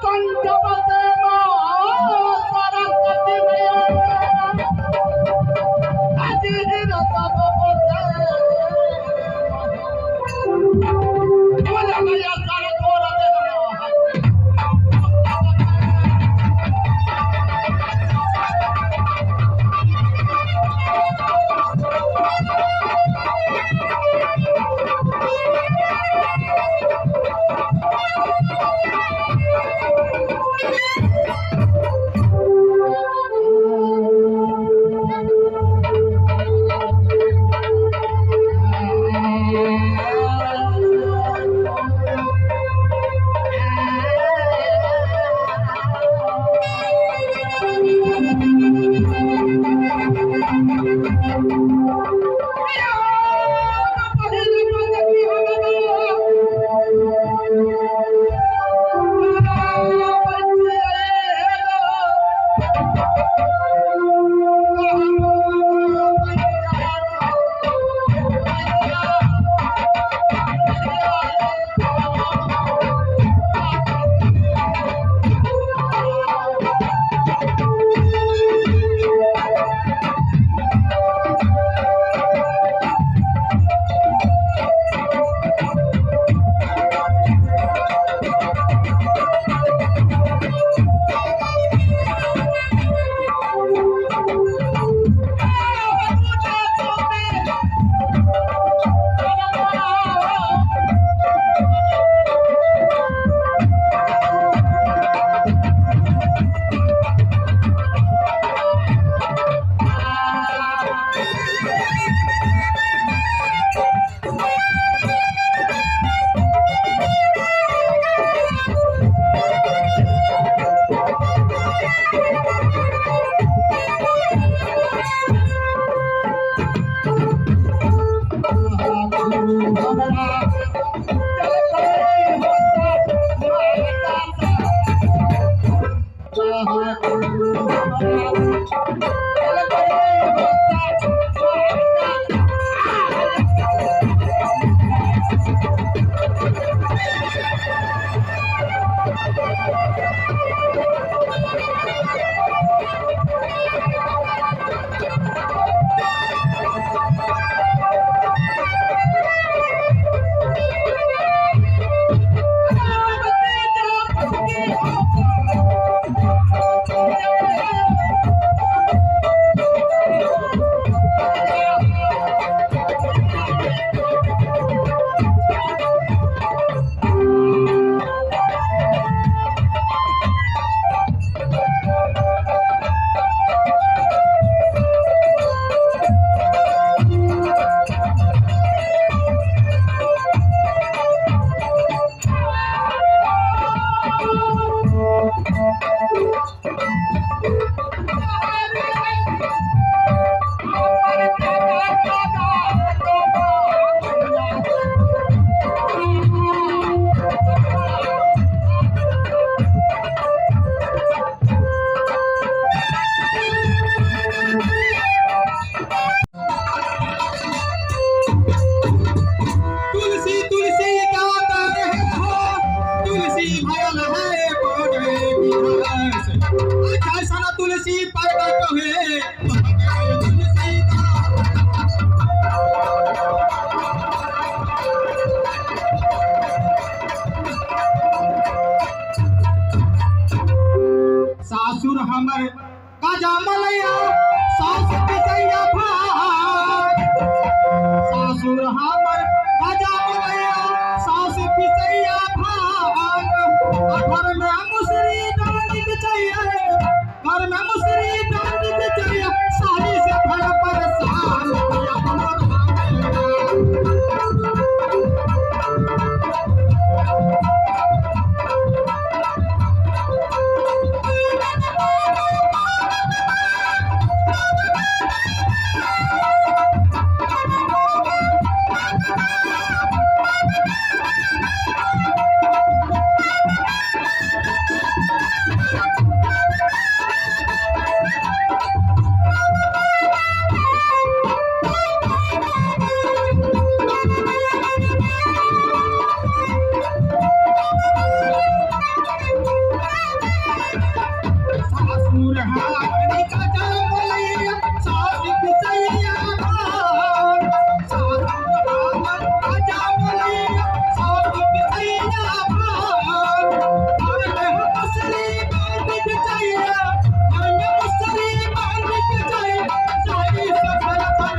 कंठ बसे माँ सरस्वती मैया। तुलसी तुलसी गाता रहे हो, तुलसी भयल है कोडे विनाश। जैसन तुलसी प्रगट हुए तुलसी सासुर हमर काजा मलैया, सास पिसैया भात। सासुर हमर काजा मलैया, सास पिसैया भात। घर में मुसरी डाली चाहिए, घर में मुसरी डाली चाहिए, साली से भर परेशान। सासुर हमर गजा मलैया सास पिसैया भान। सासुर हमर गजा मलैया सास पिसैया भान। घर में मुसरी बांध के जाइया, घर में मुसरी बांध के जाइया, सारी सफर पर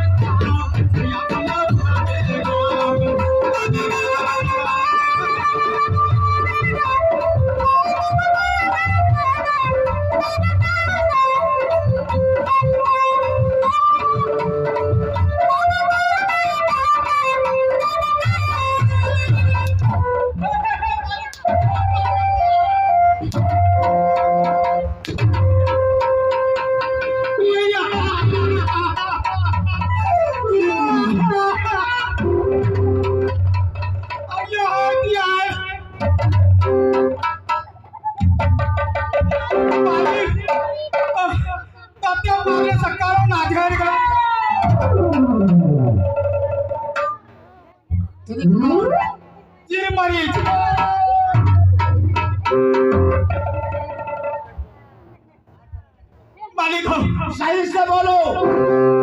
मालिक हो, सही से बोलो।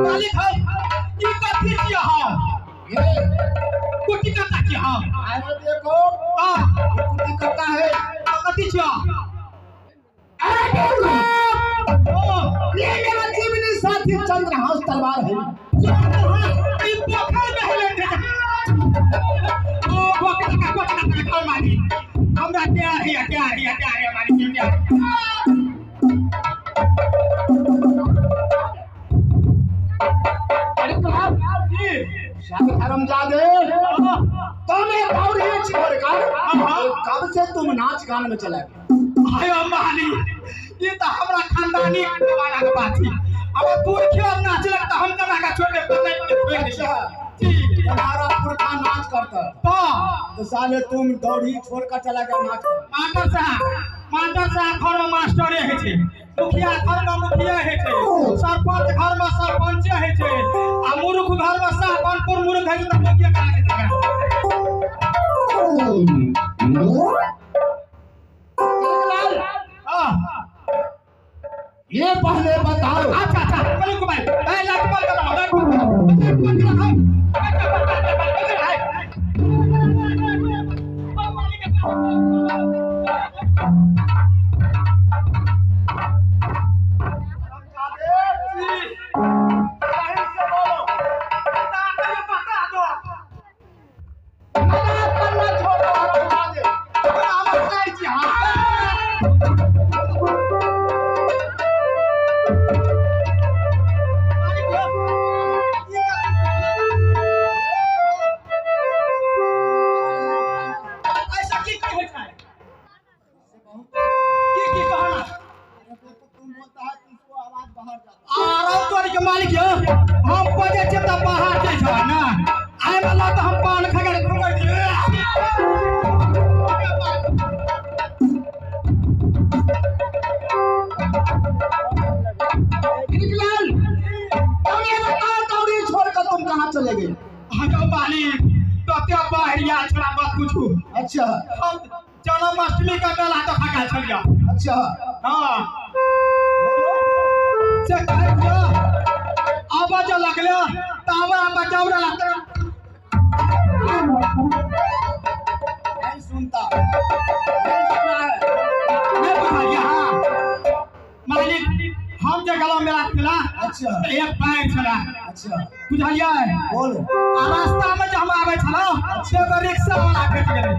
मालिक हो, ई कथी छियै हो? ये कुटी कत्ता छियै हो? अरे देखो, हां, ये कुटी कत्ता है। कथी छियै? अरे देखो, ओ, ये मेरा जीवनी साथी चंद्रहास तलवार है। चंद्रहास ई पोखर में हेलै छै। ओ पोखर का कोटा का मालिक, हमरा प्यार है, प्यार है, प्यार है मालिक, प्यार। हरामजादे, तुम्हें दौड़ी छोड़कर कब से तुम नाच गान में चले गए? आयो मालिक, ये तो हमरा खानदानी वाला के बात थी। अब पुरखे नाचलक त हम केना के छोड़ देब? अच्छा, जी, तुम्हारा पुरखा नाच करता तो साले तुम दौड़ी छोड़कर चला गया नाच। मास्टर साहब, मास्टर साहब घर में मास्टरे होइ छै, मुखिया घर में मुखिया होइ छै, सरपंच घर में सरपंचे होइ छै, आ मूर्ख घर में साहबनपुर मूर्ख होइ छै त मुखिया कहाँ छै? ये पहले बताओ। अच्छा अच्छा, बोलो कुमार, ए लाइट बंद करो, लाइट बंद करो, लाइट बंद करो। मालिक यो, हम बजे छियै त बाहर जाइ छौ ना, आइ वाला त हम पान खा के घुमै छियै। गिरिलाल, तुम्हें बताओ दौड़ी छोड़कर तुम कहाँ चले गए? हटो मालिक, तते बाहरिया छला मत पूछू। अच्छा, हम जन्माष्टमी का मेला तो खा छलिया। अच्छा, हाँ, से कहै छियौ, आवाज लगले त हमरा बचावरा लगले। नहीं सुनता, नहीं सुना है, नहीं बुझलियै। हाँ मालिक, हम जे गेलहुँ मेला खेला। अच्छा, एक पैर छला। अच्छा, बुझलियै? बोलो। आ रास्ता में जे हम आबै छलहुँ से एगो रिक्शा वाला भेट गेलै,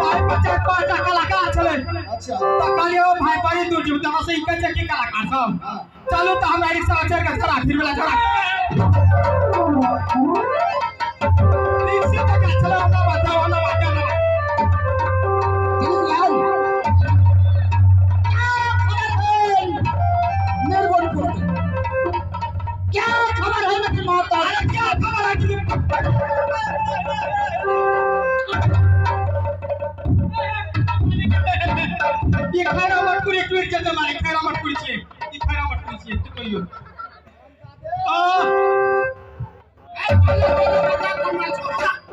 ताहि पर 4-5टा कलाकार छलै। अच्छा, तऽ कहलियै ओ भाई बड़ी दूर जेबै, तऽ से ई कहै छै की कलाकार सब, चलू तऽ हमरा रिक्शा चढ़ि कऽ चला फिर वला चला रिक्शा तऽ छलै। ओना बताउ, ओना बताउ, ओना। गिरिलाल, क्या खबर है निर्गुणपुर की? क्या खबर है मेरी माता? अरे क्या खबर है? ई खैरा मटकुरी टूटि जेतै मालिक, खैरा मटकुरी छियै, ई खैरा मटकुरी छियै, तू कहियो। आ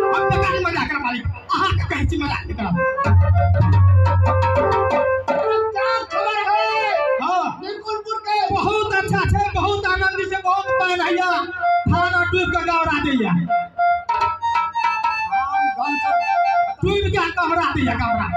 हम तऽ काज मजाक करब मालिक, अहाँके कहै छी मजाक नहि करब। क्या खबर है? हाँ, निर्गुणपुर दैया टूट के कमरा दैया कमरा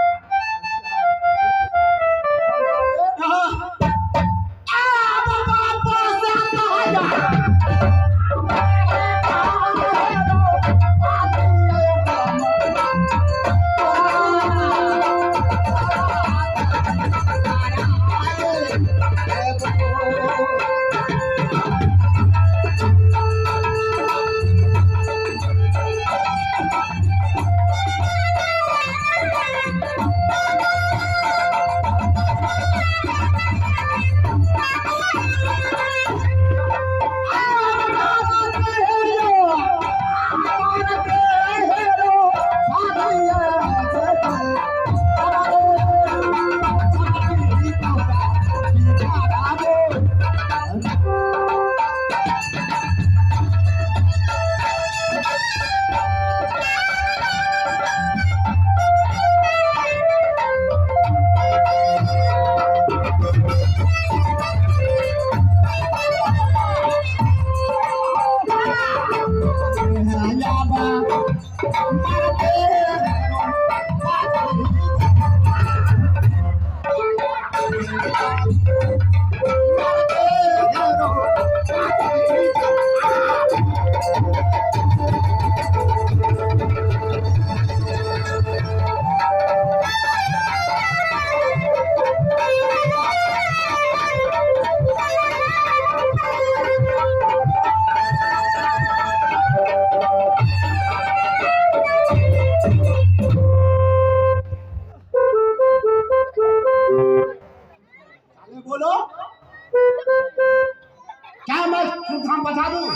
बोलो क्या मैं सुरधाम बजा दूं?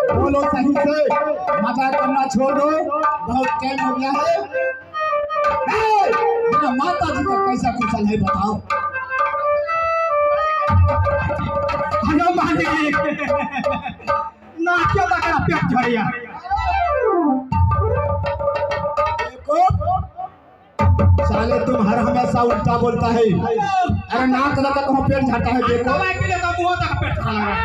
बोलो सही से, मजाक करना छोड़ दो, बहुत टाइम हो गया है। मेरा माता जी का कैसा कुशल है बताओ। हेलो मालिक ना क्यों लगा पेट झड़िया। देखो साले तुम हर हमेशा उल्टा बोलता है। अरे नाक लगा तो पेट झड़ता है। देखो पेट झड़ा।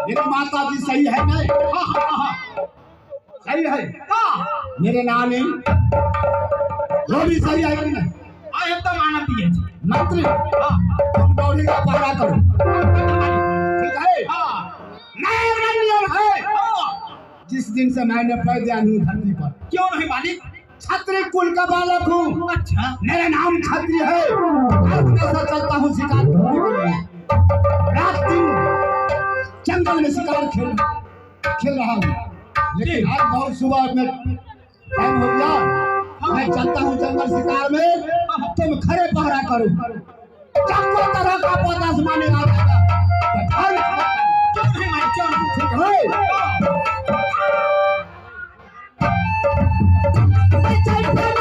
मेरी माता जी सही है नहीं? हाँ हाँ हाँ सही है। हाँ मेरे नानी वो भी सही है कि नहीं? एकदम आनंद है। मंत्री हाँ तुम दौड़ी का पहरा करो, ठीक है? हाँ नया नियम है। हाँ जिस दिन से मैंने पैदा हूँ धरती पर। क्यों नहीं मालिक? छत्री कुल का बालक हूँ। अच्छा मेरा नाम छत्री है। हमेशा चलता हूँ शिकार खेलने के लिए, रात दिन जंगल में शिकार खेल। खेल रहा हूँ, लेकिन आज बहुत सुबह में टाइम हो गया। मैं चलता हूँ जंगल शिकार में, तुम खड़े पहरा करो। चाको तरह का पौधा आसमाने आ जाएगा तो घर में खड़ा करो। क्यों नहीं माई, क्यों नहीं? ठीक है। चल।